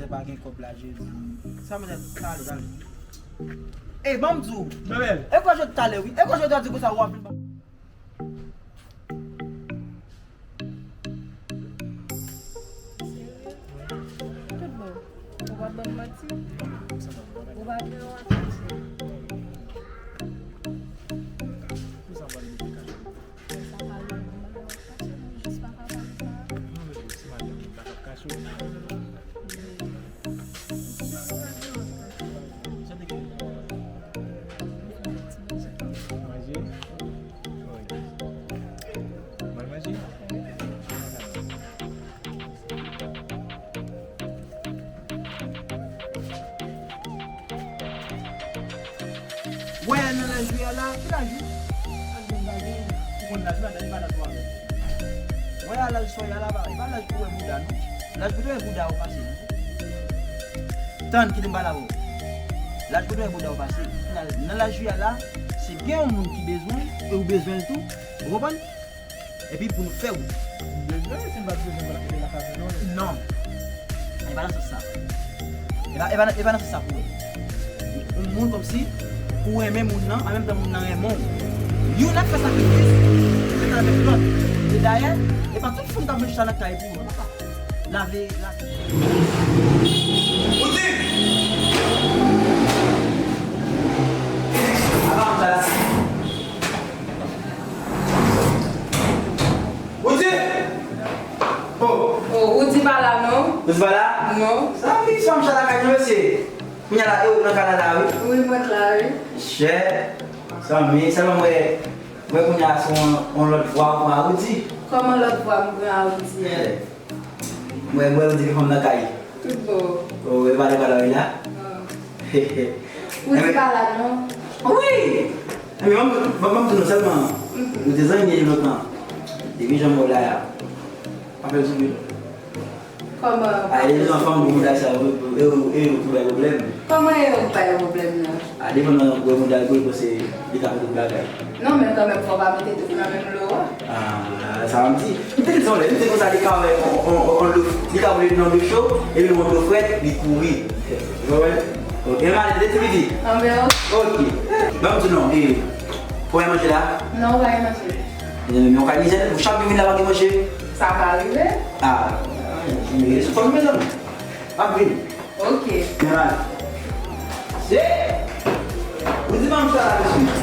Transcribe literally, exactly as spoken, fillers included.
Pa gen kòb la, Jezi. Sa mwen ta ale, ale. Ey, ban m di w. Bebel. E kwa jodi talè, wi. E kwa jodi a di konsa w ap vin ba. Tout bon. Ou pa ban m manti. Ou pa vle w ap manti. Sa pa lwen, mwen pa kache, mwen jis pa ka pale sa. Non, men se madanm, li pa t ap kache w. Manje? Wi. Mal manje? Wè, nan laj ou ye a la, ki laj ou? Ak menm bagay, ou konn laj ou, laj ou pa nan twa mèt. Wè, a laj sa w ye a la, e pa laj pou wè bouda, non. Laj pou te wè bouda ou pase, non. Tann, kite m pale avè w. Laj pou te wè bouda ou pase. Nan, nan laj ou ye a la, si gen yon moun ki bezwen, e ou bezwen l tou, ou konprann? Epi pou nou fè wout. Bezwen, si m pa t bezwen, m pa t rete lakay mwen, non. Non. E pa nan sans sa. E pa, e pa, e pa nan sans sa pou wè. Yon moun kòmsi, ou renmen moun nan, an menm tan moun nan renmen w. Youn ap fè sakrifis, pou fè avèk lòt. E dayè, e pa tout fanm k ap vin chita nan kay pou yo, non, papa. Lave, lave. Ou di! Apa m ta la? Ou di? Oh. Oh, ou di pa la non? Ou di pa la? Non. Sa fi fanm sa lakay nou mesye. Kounye a la, e ou nan kay la la, wi. Wi, mwen t la, wi. Chè. Sa mi, sèlman mwen, mwen kounye a se yon, yon lòt vwa ou pran a Roody. Kòman lòt vwa m pran a Roody a? Mwen, mwen, ou di ke fanm nan kay. Tout bon. Oh, e pa de bagay la. Ah. Ou di pa la non. Wi! Enben, ban m, ban m, ban m di nou sèlman, nou te zanmi depi lontan. Depi jan mwen la a. Apèl sou li. Kòman? A, e jan fanm pou mouda sa, e, e, e, e, pou bay pwoblèm. Kòman e yo k bay pwoblèm nan? A, depi nan gwo mouda, gwo, li panse li ka fè tout bagay. Non, men kanmenm, fò w pa mete tout nan menm lo a. Ah, sa m di. M te di sa yon lè, m di konsa, li ka wè on, on, on, on dlo, li ka boule nan dlo cho, epi yon dlo frèt, li kouri. Ou konprann? Ok, m ale, de ti piti. Anben, ok. Ok. Ban m di non, e, ou pa manje la? Non, ou pa manje. E, men ou ka mizè, ou chak vin la pa gen manje. Sa ka rive. Ah, e, sou fòm mezanmi. M ap vini. Ok. Mwen mal. Se, ou di manm sa la, mesye.